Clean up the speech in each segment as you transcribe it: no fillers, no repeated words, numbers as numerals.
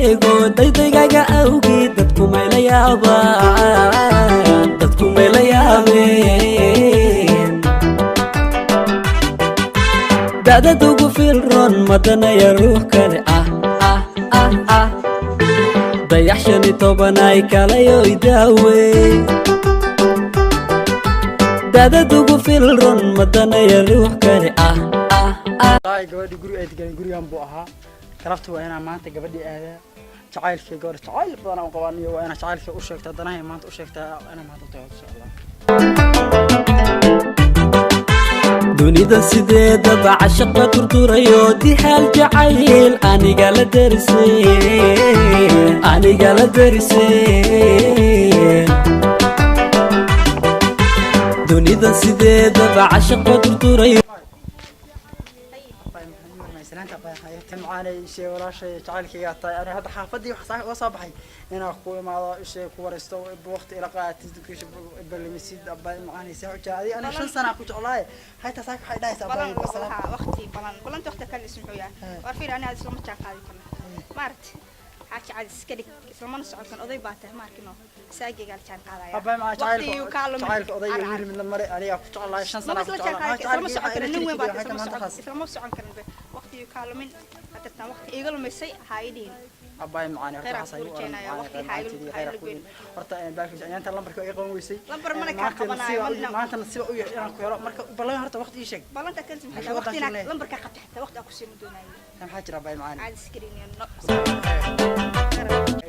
Ego daydaygaga awgeed dadku mayla yaabaan, dadku mayla yaabeen. Da'dadugu filroon madanaya ruux kale ah ah ah ah. Dayax 15 ay kalayo idaawe. Da'dadugu filroon madanaya ruux kale ah ah ah. Wallaahi gabadhii guriga ay deganay gurigan buu ahaa. Galabta waa inaan maanta gabadhii aadaa. Jacaylkii gabadha jacayl badan aan u qabaniyo, waa inaan jacaylkii u sheegtaa, danahay maanta u sheegtaa, inaan maanta u tago socdaa. Dunida sideedaba cashaqa durdurayo, dihaal jacayl aniga la derisay, aniga la derisay. Dunida sideedaba cashaqa durdurayo. Salaanta tan macaanay ishee, walaashay jacaylkaygaa tahay. Aniga hadda xaafadii wax uga soo baxay inaan ku imaado, ishee, ku waraysto, waqti ila qaadatid, balamisid. Abay macaanay, saa u jeclay aniga, 5 sana ku jeclaaye. Hayta saaka waxay dhahaysaa balan abay salaam. Waxaa waqti balan balanta waqti kale ismuxuu yahay? War fiir, aniga islama jaan qaadi karno, maaragti xaaji cadi iska dhig, islamana socon karno. Oday baa tahay, maarkino saageygaa la jaan qaadaya. Abay macaa Waqtigii jacaylka kaa lumin. Jacaylka odayga wiil midna mare, aniga ku jeclahay 5 sana maba ku isla jaan jeclahay. qaadi, islama socon karno. Nin weyn baa tahay, islama socon karno. Waqtigii kaa lumin hadirtaan, waqti iiga lumisay ha ii dhihin. Abay macaani, horta Khayr aan waxaas ay kuu u rajeynayaa, oran waqti ha ilu goyn. Horta baalkiisa ayaanta lambarka iga qaban weysay. Lambar mana kaa qabanayo, Maanta nasiiba u yeeshay inaan ku helo. Marka ballan, horta waqti ii sheeg. Balanta kalis maxay Maxay tahay? waddan Waqtina jirnay? Lambarkaa qabta xitaa waqti aan ku siin doonayo. Maxaa jira, abay macaani? Caadi iska dhigin.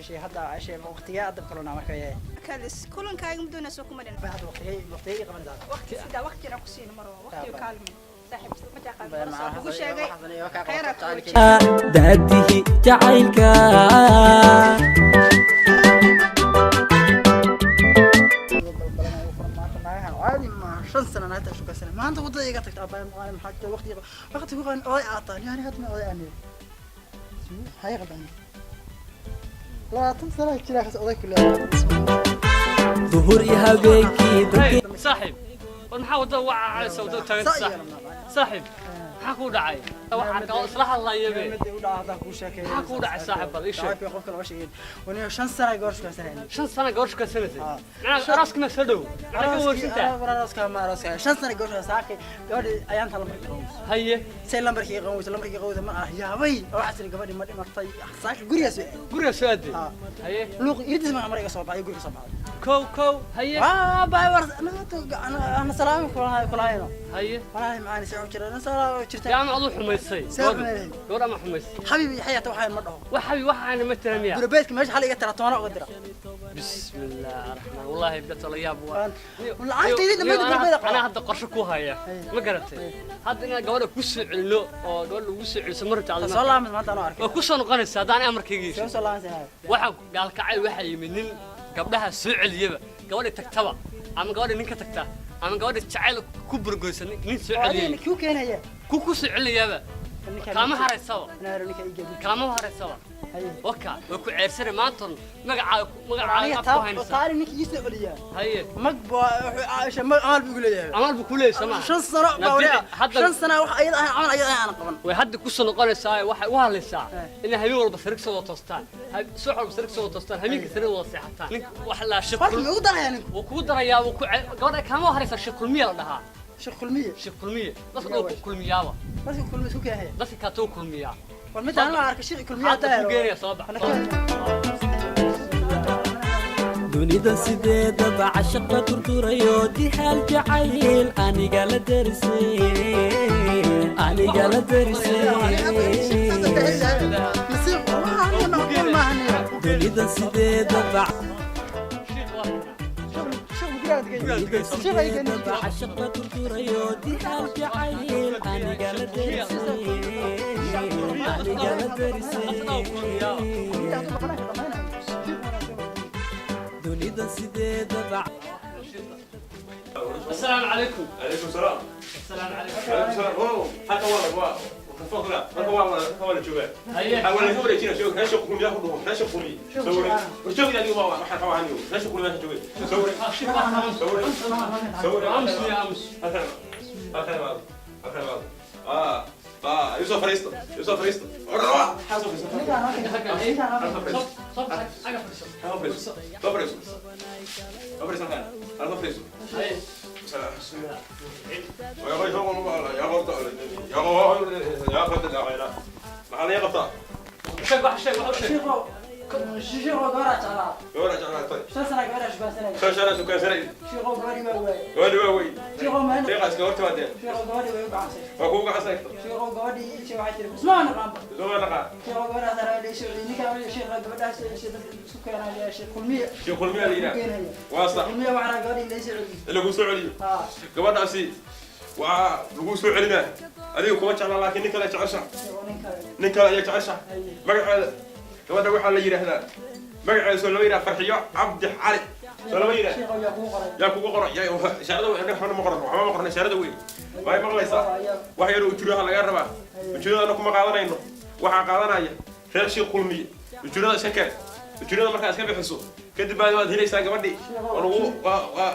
Ishay hadda, ishay waqtigee hadda kalona marka yahay? Kalis kulankaaga ma doonayso kuma dhin. Abay hadda waqtigee ii qabanaysaa? Waqti sidaa waqtina ku siin maro, waqtiga kaa lumin saaxiib, islama jaan qaadi Abay karno. macaa Soo lagu sheegay waxaas iga kaa khayr aan qabato kuu jacaylkayga. Daadihi jacaylka. Caadi maaha, 5 sano naagta shukaysana, maanta waddada iga tagta. Abay macaani, maxaa jira? Waqti ku qaban oday aad tahay yani, hadda oday aan yahay hay qaban, 20 sano jira kas oday ku leeyahay. Duhur iyo habeenkii dadkii. Saaxiib, war maxaa wadada wacaysa, wadada taagan? Saaxiib, saaxiib, maxaa kuu dhacay? Waxaan kaloo isla hadlayabe. Mid u dhaca haddaan kuu sheekeeyo. Maxaa kuu dhacay, saaxiib? Bal ii sheeg. Jacaylka qofka lama sheegin waniyo, 5 sano gabar shukaysanayna. 5 sano gabar shukaysanaysay? Ah. Macnaa arooskana soo dhow, maxaa ka warsantaa? Arooska ma arooska, 5 sano gabar shukaysan saakay gabadhi ayaanta lambarkii qaban weyso. Haye. Say lambarkii qaban weyso, lambarkii qaban weyso, ma ah yaabay oo waxaa tiri gabadhi ma dhimatay? Saaka gurigaas way. Guriga soo aaday? Ah. Haye. Luuq iridis ma mar iga soo baxay, guriga soo baxday. Kow kow, haye. Ah bay war ana salaam kulahay kulahayno. Haye. Walahi macaani, soo jira ana salaam jirta. Yaa ama aduu xumaysay? Saa xumeeyay. Gabadh ama xumaysay? Xabiibi xayaata waxaan ma dhaho. Wax xabi waxaana ma tira miya? Guribeedka meesha xal iga tira toona uga dira. Bismi illah araxmaan, wallaahi bidata la yaab waa. Lacagtaydii dhammayd guribeeda qaba. Anaa hadda qorshe ku haya, ma garatay? Hadda inaan gabadha ku soo celino oo gabadha ugu soo celiso ma rabta? Soo Adina laamid maanta anoo arkay. Waa ku soo noqonaysa haddaan amarkayga soo yeeshin. Soo laamaysa. Waxaa gaalkacay waxaa yimid nin gabdhaha soo celiyaba, gabadha tagtaba ama gabadha ninka tagta ama gabadha jacayl ku burgoysa, nin soo oo celiyay. Adiga kuu keenaya. Ku soo celinayaaba, kaama haraysaba. Inaaro ninka ii gedi. Kaama haraysaba. Haye. Waka way ku ceersana maanton, magacaaga magacaaga aniga af ku taa haynaysaa. Taali ninka ii soo celiyaa. Haye. Mag baa wuxuu Aisha mag amal buu igu leeyahay. Amaal buu ku leeyahay, soo maaha? 5 sano baa Nabi- waliya 5 sano wax ayada ahayn, camal ayada ahayn aan qaban. Way hadda ku soo noqonaysaa, waxay u hadlaysaa inay habeen walba sariig soo wada toostaan, subax walba sariig soo wada toostaan, habeenka sariig wada seexataan. Nink wax la horta shaqul ma ugu darayaa ninku? Wuu kugu darayaa, wuu ku gabadha kaama haraysaa. Sheekh kulmiya la dhahaa. Sheekh kulmiye. Sheekh kulmiye dadka dhow ku kulmiyaaba. Dadka kulmiye isku keenaya. Dadka kaatuu kulmiyaa. War mid aan la arkay sheekh kulmiye hadda hadda ku geenaya, soo bax. Dunida sideedaba cashaqa durdurayo, dihaal jacayl aniga la derisay, aniga la derisay. Nasiib waxaan macquul maahan. Dunida sideedaba Sheekh waa sheekh guriga sheekh ay sideedaba cashaqa durdurayo, dihaal jacayl aniga la derisay, aniga la derisay. Dunida sideedaba. السلام عليكم. عليكم السلام. السلام عليكم. عليكم السلام. oo halkan waa waa halkan waa la joogaa. Haye. Waxaa waa laga wareejinaya sheego reesha kulmiya ku dhaho reesha kulmiya soo wareeg war joog adigu waa waxaan rabaa anigu reesha kulmiya meesha joogay soo wareeg soo wareeg soo wareeg. امس يا امس. Halkan halkan waa halkan waa ah. Yusoo fariisto, yusoo fariisto. Soo fariisto. Soo soo aga fadhiiso. Soo fariisto, soo fariisto, soo fariisto halkan, soo fariisto. Haye. Maxaa laga qabtaa? Sheeg wax, sheeg wax u sheeg. Shiiqo, shiiqo, gabaraa jeclaa. Gabadha jeclaatay. 5 sana gabaraa shukaansanaya. 5 sana shukaansanay. Shiiqo, gabadhii waa waayey. Gabadhi waa wey. Shiiqo, maalin Sheekha iska hortimaadeen. Shiiqo, gabadhii way u gacansay. Waa kugu gacansan. Shiiqo, gabadhii isha waxay tiri isma naqaanba. Isuma naqaan. Shiiqo, gabadhaas araa la isoo ninkaa shiiqa gabadhaas isha dadka isku keenaya, sheekh Kulmiye. Sheekh Kulmiye la yidhaah. Keenaya. Waa sax. Kulmiye waxaa gabadhii la isoo celiyey. In lagu soo celiyo. Haa. Gabadhaasi waa lagu soo celinaa. Adiga kuma jecla, laakiin nin kale jecesha. Shiiqo, nin kale. Nin kale ayaa jecesha. Magaceeda gabadha waxaa la yidhaahdaa, magaceeda soo lama yidhaha Farxiyo Cabdi Cali? Soo lama yidhaah? Shiiqo, yaa kugu qoray? Yaa kugu qoray? Yaa ishaarada wey. Annaga waxba ma qoran, waxba ma qorna, ishaarada wey. Way maqlaysaa? Wax yar ujuraha laga rabaa. Ujuradana kuma qaadanayno, waxaa qaadanaya reer Sheekh Kulmiye. Ujurada iska keen. Ujurada markaa iska bixiso kadib baad waad helaysaa gabadhii. Waa lagu waa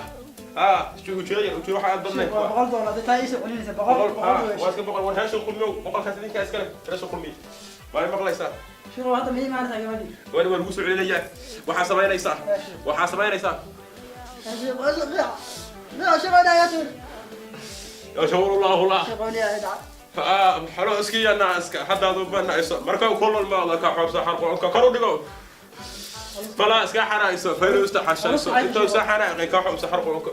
haa ujuro yar, ujuro waxa aad badnayn. Shiiqo, waa $100 hadda taa isoo celinaysa, 100. 100. 100 wey. Waa iska 100. War reer Sheekh Kulmiye, 100-kaas idinkaa iska leh, reer Sheekh Kulmiye. Way maqlaysaa? Shiiqo, hadda ma imaanaysaa gabadhii? Gabadhi waa lagu soo celinayaa. Waxaa samaynaysaa, waxaa samaynaysaa. Shiiqo, shiiqo, yaa tuur. Yaa shawrullahu la. Shiiqo, yaa dhac. Xalo iska yana iska haddaad u banayso marka kulal maada ka xobsa xarqo ka kor u dhigo falaa iska xarayso fayruusta xashayso intuu sa xaraaqay ka xobsa xarqo.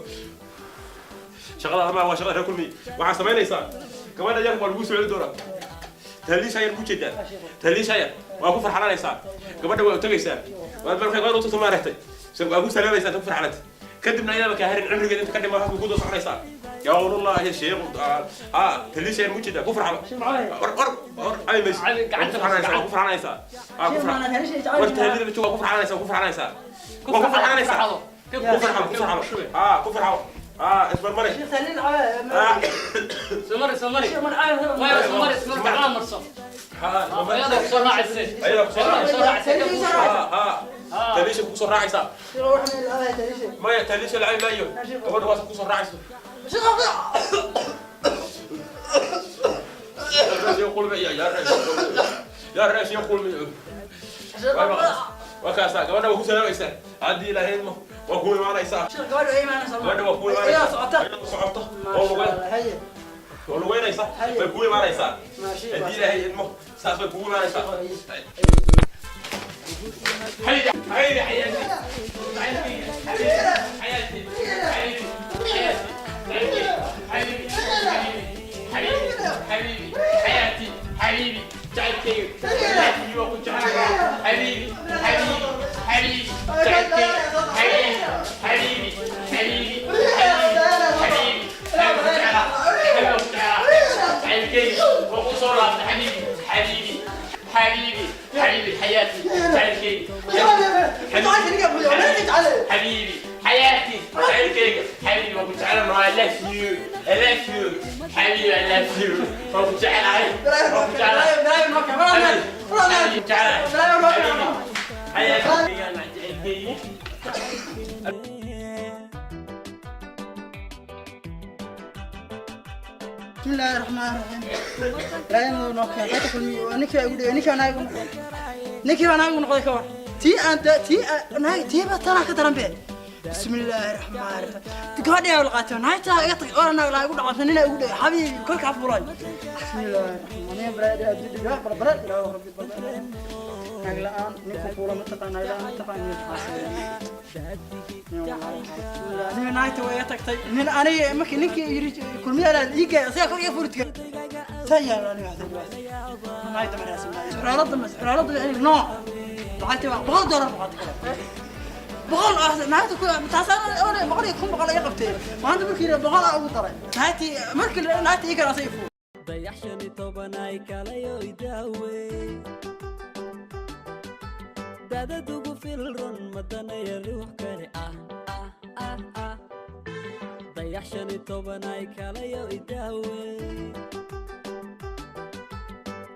Shaqada ama waa shaqada reer Kulmi. Waxaa samaynaysaa, gabadha yar waa lagu soo celi doonaa. Tahliisha yar ku jeedaa, tahliisha yar waa ku farxalanaysaa. Gabadha waa u tagaysaa, waad markay gabadha u tagto maaragtay, so waa ku salaamaysaa inta ku farxalantay. Kadibna ayadaba kaa harin cimrigeeda inta ka dhima waxaad ku dul soconaysaa. Yaa wallahi sheekh, tahliisha yar ku jeedaa, ku farxalo. War war war, ay maysid. Cali, gacanta. Waa ku farxalanaysaa, waa ku farxalanaysaa. Ku Shiiqo, farxal. maana tahliisha. War tahliida waa ku farxalanaysaa, ku farxalanaysaa, waa ku farxalanaysaa. Ku farxalo, ku farxalo, ku farxalo, ismarmari. Shiiq, tahliil. Soo mari, soo mari. Shiiq, man caawi. Maya, soo mari, soo mari, gacmaha marso. Ayada ku soo raacaysay. Ayada ku soo Ayada ku soo raacaysay. Haa, tahliisha ku soo raacaysaa. Shiiqo, waxaan ilaahay tahliisha. Maya, tahliisha lacay maayo, gabadha waa ku soo raacayso. Shiiqo. يا قلبي يا رئيس، يا رئيس، يا قلبي. Waa kaasaa, gabadha waa ku salaamaysaa haddii Ilaahay idmo, waa ku imaanaysaa. Shiiq, gabadha way imaanaysaa. Gabadha waa ku Ayaa imaanaysaa. socota. Ayadoo socota oo lugeyn Haye. oo lugeynaysa bay kugu imaanaysaa haddii Ilaahay idmo, saas bay kugu imaanaysaa. حبيبي حبيبي حياتي حبيبي حياتي حبيبي حبيبي حبيبي حبيبي حياتي حبيبي جعلتي حبيبي وكنت حبيبي حبيبي حبيبي جعلتي حبيبي حبيبي حبيبي حبيبي حبيبي وقصورات حبيبي حبيبي حبيبي حبيبي حياتي جعلتي حبيبي حياتي جعلتي حبيبي وكنت على I love you, I love you حبيبي I love you وكنت على وكنت على حبيبي تعال حبيبي حياتي أنا جعلتي. بسم الله الرحمن الرحيم. لا inuu noo keenay kulmi ninkii ugu dhigay, ninkii anaga noqday, ninkii baa naag noqday. Ka war tii aan tii naag tii ba tana ka daran be. بسم الله الرحمن الرحيم. Gabadhii la qaatay naagta iga tag oo naag la igu dhacsan nina igu dhigay xabiibi kolka furay. بسم الله الرحمن الرحيم. Baraad adduunka barbara ilaa rabbi barbara. Naag la'aan ninku fuula ma taqaan, naag la'aan ma taqaan. Nin naagta way iga tagtay. Nin aniga markii ninkii yiri kulmiya la iiga asaga kor iga furitay tan yaa aniga naagta ma raasmin xuraalada ma xuraalada aniga no lacagta waa $100 baqad kale 100 naagta ku taasaan oo 100 iyo 1000 iga qabtay maanta. Markii yiri 100 ugu daray naagtii markii naagta iiga asay fuur. Dayax 15 ay kalayo idaawe dadadugu filron madanaya ruux kale ah ah ah ah. Dayax 15 ay kalayo idaawe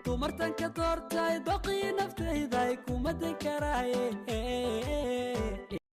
dumartanka doortay doqii naftayday kumadan karaaye.